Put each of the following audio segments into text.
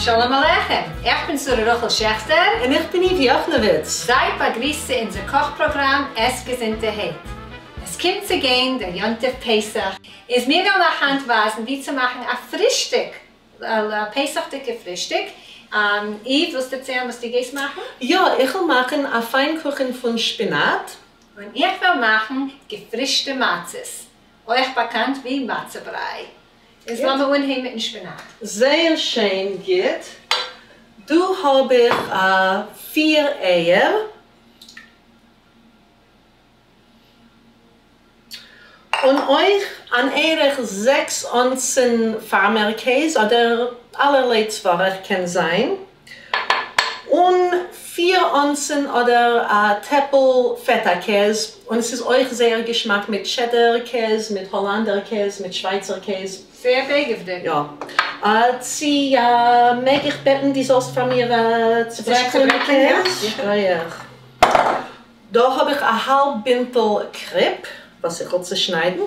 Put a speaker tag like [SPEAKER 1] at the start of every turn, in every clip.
[SPEAKER 1] שלום עליכם! איך בין שרה רחל שעכטער.
[SPEAKER 2] און איך בין איוו יאכנאוויץ.
[SPEAKER 1] זייט באגריסט צו אונזער קאך פראגראם עס געזונטערהייט. עס קומט צו גיין דער יום טוב פסח, איז מיר וועלן אייך היינט ווייזן ווי צו מאכן א פרישטאג, א פסח'דיגע פרישטאג. איוו, ווילסט דערציילן וואס דו גייסט מאכן?
[SPEAKER 2] יא, איך וועל מאכן א פיינקוכן פון שפינאט.
[SPEAKER 1] און איך וועל מאכן געפרישטע מצות, אויך באקאנט ווי מצה בריי. איז לאמיר אנהייבן מיטן שפינאט.
[SPEAKER 2] זייער שיין, גוט. דא האב איך פיר אייער. און אויך אן ערך זעקס אונסן פארמער קעז אדער אלערליי צווארך קען זיין, און פיר אונסן אדער א טעפל פעטא קעז, און עס איז אויך זייער געשמאק מיט טשעדער קעז, מיט האלאנדער קעז, מיט שווייצער קעז.
[SPEAKER 1] זייער בייגעוודיג.
[SPEAKER 2] יא. צו מעג איך בעטן די זאלסט פאר מיר צוברעקלען די קעז? שכוח. דא האב איך א האלב בינטל קריפ וואס איך וויל צושניידן.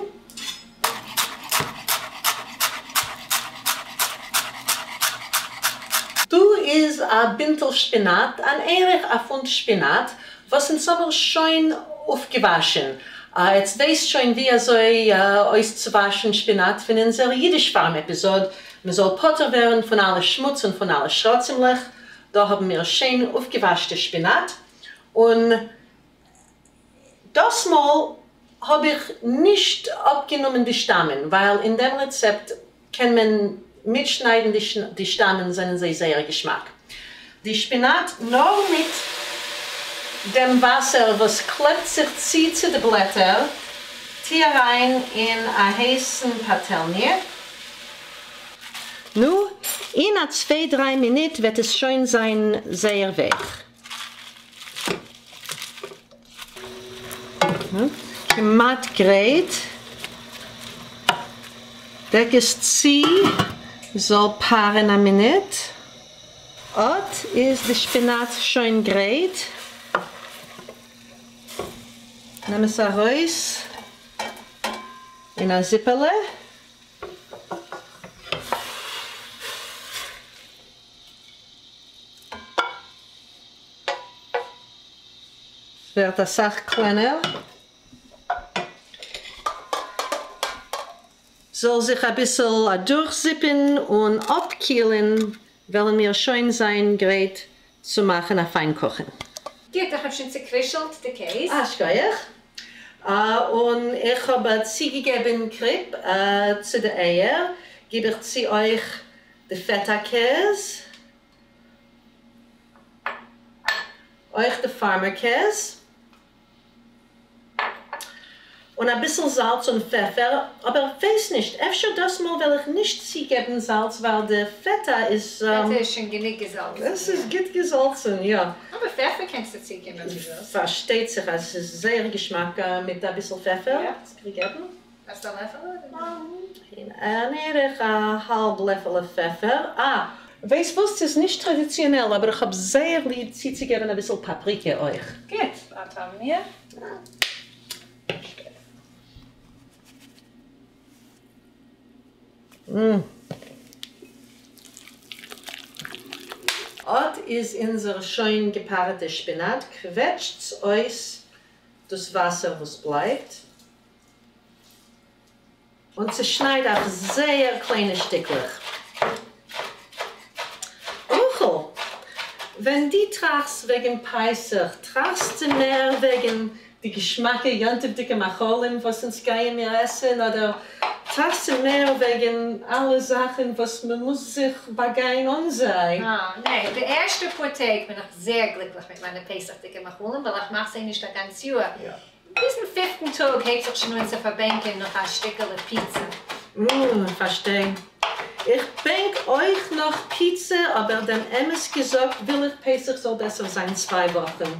[SPEAKER 2] דא איז א בינטל שפינאט, אן ערך א פונט שפינאט, וואס אונז האמיר שוין אויפגעוואשן. עטס ווייסט שוין ווי אזוי אויסצואוואשן שפינאט פון אונזער אידיש פארם עפיזאד, מען זאל פטור ווערן פון אלע שמוץ און פון אלע שרצים'לעך. דא האבן מיר שיין אויפגעוואשטע שפינאט. און דאס מאל האב איך נישט אפגענומען די שטאמען, ווייל אין דעם רעצעפט קען מען מיטשניידן די שטאמען זענען זיי זייער געשמאק. די שפינאט נאר מיט דעם וואסער וואס קלעבט זיך צו צו די בלעטער, טוה אריין אין א הייסן פאטעלניע. נו, אין א צוויי דריי מינוט וועט עס שוין זיין זייער ווייך. כמעט גרייט. דעק עס צו, זאל פארען א מינוט. אט איז די שפינאט שוין גרייט. נעם עס ארויס אין א זיפעלע. ס'ווערט אסאך קלענער. זאל זיך אביסל אדורכזיפן און אפקילן וועלן מיר שוין זיין גרייט צו מאכן א פיינקוכן.
[SPEAKER 1] גוט, איך האב שוין צוקרישלט די קעז.
[SPEAKER 2] אה, שכוח. און איך האב צוגעגעבן קריפ צו די אייער, גיב איך צו אויך די פעטא קעז. אויך די פארמער קעז. און אביסל זאלץ און פעפער, אבער כ'ווייס נישט, אפשר דאס מאל וועל איך נישט צוגעבן זאלץ ווייל די פעטא איז.
[SPEAKER 1] פעטא איז שוין גענוג געזאלצן.
[SPEAKER 2] עס איז גוט געזאלצן, יא.
[SPEAKER 1] אבער פעפער קענסטו צוגעבן אויב דו ווילסט.
[SPEAKER 2] פארשטייט זיך אז עס איז זייער געשמאק מיט אביסל פעפער. געבן.
[SPEAKER 1] האסט א לעפעלע?
[SPEAKER 2] אן ערך א האלב לעפעלע פעפער. אה! ווייסט וואס? ס'איז נישט טראדיציאנעל אבער איך האב זייער ליב צוצוגעבן אביסל פאפריקע אויך.
[SPEAKER 1] גוט, אט האבן מיר.
[SPEAKER 2] אט איז אונזער שוין געפארעטע שפינאט, קוועטשטס אויס דאס וואסער וואס בלייבט. און צעשנייד אויף זייער קליינע שטיקלעך. רחל, ווען דו טראכסט וועגן פסח, טראכסטו מער וועגן די געשמאקע יום טוב'דיגע מאכלים וואס אונז גייען מיר עסן, אדער טראכסטו מער וועגן אלע זאכן וואס מ'מוז זיך באגיין אן זיי?
[SPEAKER 1] אה, ניין, די ערשטע פאר טעג בין איך זייער גליקליך מיט מיינע פסח'דיגע מאכלים, ווייל איך מאך זיי נישט א גאנץ יאר. ביזן פיפטן טאג הייבט זיך שוין אן צו פארבענקען נאך א שטיקעלע פיצא.
[SPEAKER 2] ממ, פארשטיי. איך בענק אויך נאך פיצא, אבער דעם אמת געזאגט וויל איך פסח זאל בעסער זיין צוויי וואכן.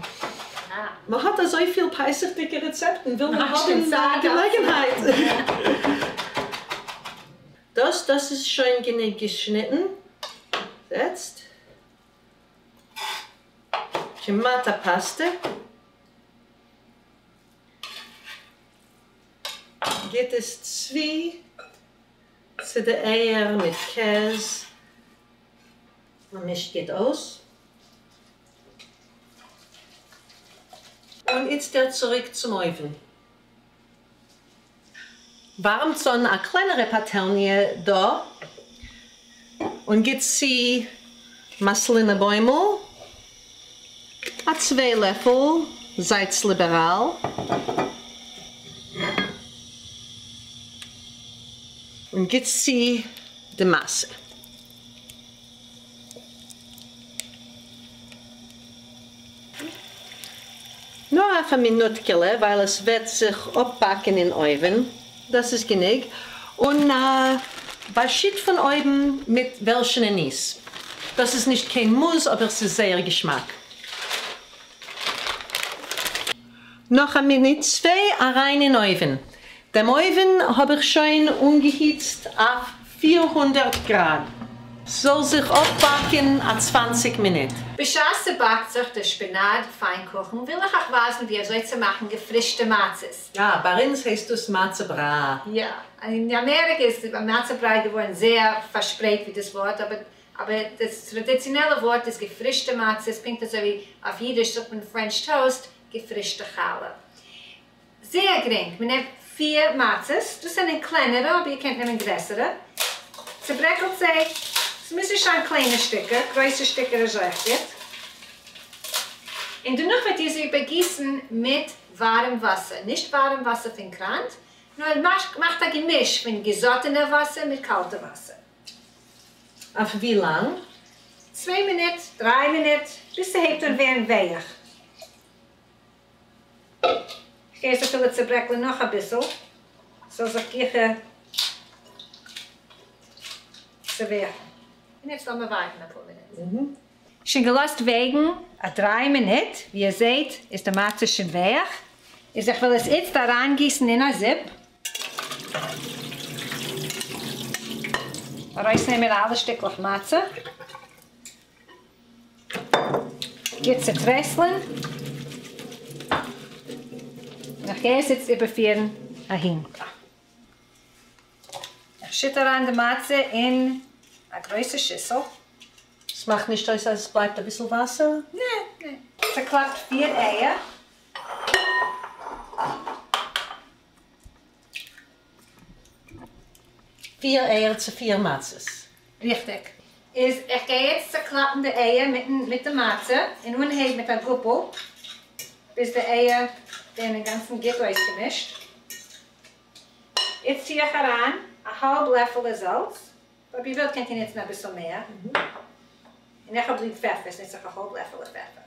[SPEAKER 2] מ'האט אזויפיל פסח'דיגע רעצעפטן וויל מען האבן געלעגנהייט. דאס דאס איז שוין גענוג געשניטן. זעצט. כמעט א פאסטע. גיט עס צו צו די אייער מיט קעז. מען מישט גוט אויס. און איצטערט צוריק צום אויוון. ווארעמטס אן א קלענערע פאטעלניע דא און גיט צו מאסלינע בוימל, א צוויי לעפל, זייטס ליבעראל. און גיט צו די מצה. נאר אויף א מינוטקעלע ווייל עס וועט זיך אפבאקן אין אויווען, דאס איז גענוג, און באשיט פון אויבן מיט וועלשענע ניס, דאס איז נישט קיין מוז אבער ס'איז זייער געשמאק. נאך א מינוט צוויי אריין אין אויווען, דעם אויווען האב איך שוין אנגעהיצט אויף 400 גראד, ס'זאל זיך אפבאקן א 20 מינוט.
[SPEAKER 1] בשעת ס'באקט זיך דער שפינאט פיינקוכן וויל איך אייך ווייזן ווי אזוי צו מאכן געפרישטע מצות.
[SPEAKER 2] יא, ביי אונז הייסט דאס מצה בריי.
[SPEAKER 1] יא, אין אמעריקע איז מצה בריי געווארן זייער פארשפרייט ווי דאס ווארט, אבער אבער דאס טראדיציאנעלע ווארט איז געפרישטע מצות, פונקט אזוי ווי אויף אידיש זאגט מען French toast, געפרישטע חלה. זייער גרינג, מען נעמט פיר מצות, דאס זענען קלענערע, אבער איר קענט נעמען גרעסערע, צעברעקלט זיי, עס מוז נישט זיין קליינע שטיקער, גרויסע שטיקער איז אויך גוט, און דערנאך וועט איר זיי באגיסן מיט ווארעם וואסער, נישט ווארעם וואסער פון קראן, נאר מאכט א געמיש פון געזאטענע וואסער מיט קאלטע וואסער.
[SPEAKER 2] אויף ווי לאנג?
[SPEAKER 1] 2 מינוט, 3 מינוט, ביז ס'הייבט אן ווערן ווייך. איך גיי עס אפילו צעברעקלען נאך אביסל, ס'זאל זיך גיכער צעוועכן. און יעצט לאמיר ווארטן אפאר מינוט. שוין געלאזט וועגן א 3 מינוט, ווי איר זעט איז די מצה שוין ווייך. איז איך וועל עס איצט אריינגיסן אין א זיפ. ארויסנעמען אלע שטיקלעך מצה. גוט צעטרייסלען. און איך גיי עס איצט איבערפירן אהין. איך שיט אריין די מצה אין א גרויסע שיסל.
[SPEAKER 2] עס מאכט נישט אויס אז עס בלייבט אביסל וואסער?
[SPEAKER 1] נע, נע. צעקלאפט פיר אייער.
[SPEAKER 2] פיר אייער צו פיר מצות.
[SPEAKER 1] ריכטיג. איז איך גיי יעצט צעקלאפן די אייער מיט די מצה און אנהייב מיט א גאפל ביז די אייער ווערן אינגאנצן גוט אויסגעמישט. איצט טו איך אריין א האלב לעפעלע זאלץ, אויב איר ווילט קענט איר נוצן אביסל מער. און איך האב ליב פעפער, איז נוץ איך א האלב לעפעלע פעפער.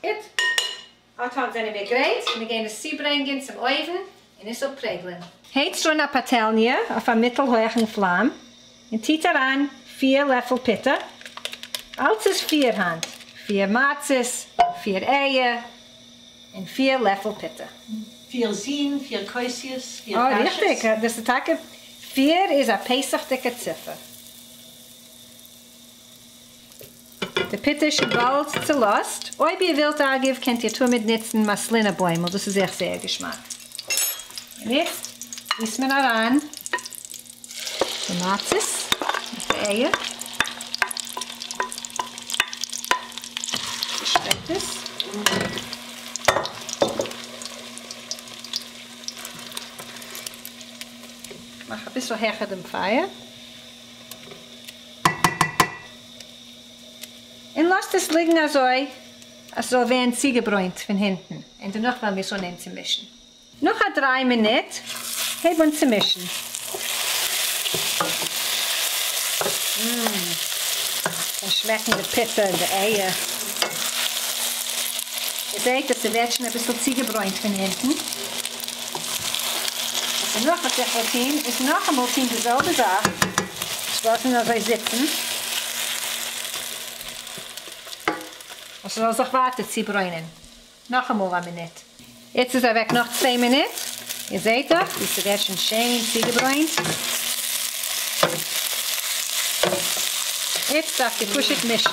[SPEAKER 1] גוט. אט אט זענען מיר גרייט, מיר גייען עס צוברענגען צום אויוון און עס אפפרעגלען. הייצט אן א פאטעלניע אויף א מיטל-הויכן פלאם און טוט אריין פיר לעפל פוטער. אלץ איז פיר היינט, פיר מצות, פיר אייער און פיר לעפל פוטער.
[SPEAKER 2] פיר זין, פיר כוסות, פיר
[SPEAKER 1] אה,
[SPEAKER 2] קאשעס.
[SPEAKER 1] ריכטיג, דאס איז טאקע, פיר איז א פסח'דיגע ציפער. די פוטער איז שוין באלד צעלאזט. אויב איר ווילט אגב קענט איר תמיד נוצן מאסלינע בוימל, דאס איז אויך זייער געשמאק. און איצט גיסט מען אריין די מצות מיט די אייער. צעשפרייט עס. מאך אביסל העכער דעם פייער. און לאזט עס ליגן אזוי אז ס'זאל ווערן צוגעברוינט פון הינטן, און דערנאך וועלן מיר עס אנהייבן צו מישן. נאך א 3 מינוט, הייב אן צו מישן. ממ, קען שמעקן די פוטער און די אייער. איר זעט אז ס'ווערט שוין אביסל צוגעברוינט פון הינטן. און דערנאך וואס איך וועל טון איז נאכאמאל טון די זעלבע זאך, עס לאזן אזוי זיצן, און ס'זאל זיך ווייטער צוברוינען. נאכאמאל א מינוט. יעצט איז אוועק נאך 2 מינוט. איר זעט דאך ווי ס'ווערט שוין שיין צוגעברוינט. יעצט דארפט איר פשוט מישן,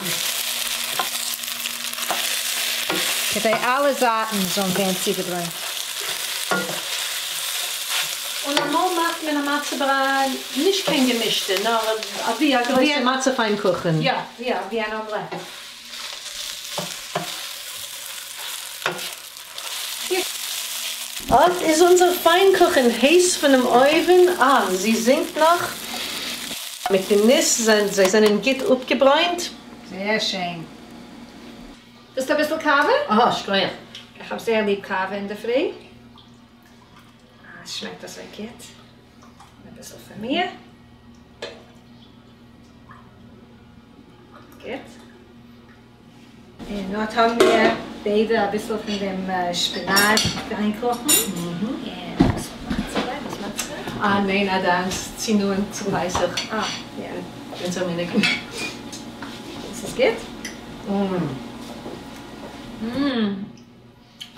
[SPEAKER 1] כדי אלע זייטן זאלן ווערן צוגעברוינט.
[SPEAKER 2] און אמאל מאכט מען א מצה בריי, נישט קיין געמישטע, נאר ווי א גרויסע מצה פיינקוכן.
[SPEAKER 1] יא, יא, ווי אן אמלעט.
[SPEAKER 2] אט איז אונזער פיינקוכן הייס פונעם אויוון, אה, זי זינגט נאך מיט די ניס, זיי זענען גוט אפגעברוינט.
[SPEAKER 1] זייער שיין. ווילסט אביסל קאווע?
[SPEAKER 2] אה, שכוח.
[SPEAKER 1] איך האב זייער ליב קאווע אינדערפרי. אה, עס שמעקט אזוי גוט. אביסל פאר מיר. גוט. און אט האבן מיר ביידע אביסל פון דעם שפינאט פיינקוכן. און אביסל מצה, וואס מצה?
[SPEAKER 2] אה, ניין, א דאנק, צו נאנט צו פסח.
[SPEAKER 1] אה, יא.
[SPEAKER 2] אונזער מנהג.
[SPEAKER 1] עס איז גוט?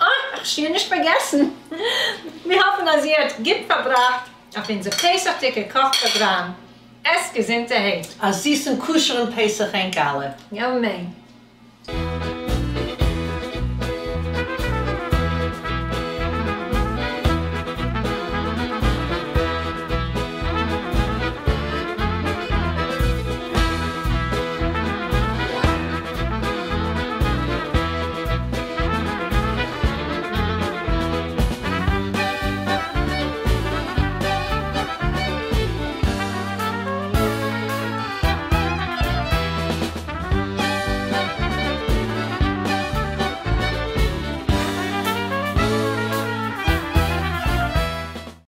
[SPEAKER 1] אה, איך שיער נישט פארגעסן. מיר האפן אז איר האט גוט פארבראכט אויף אונזער פסח'דיגע קאך פראגראם. עסט געזונטערהייט.
[SPEAKER 2] א זיסן כשר'ן פסח ענק אלע.
[SPEAKER 1] אמן.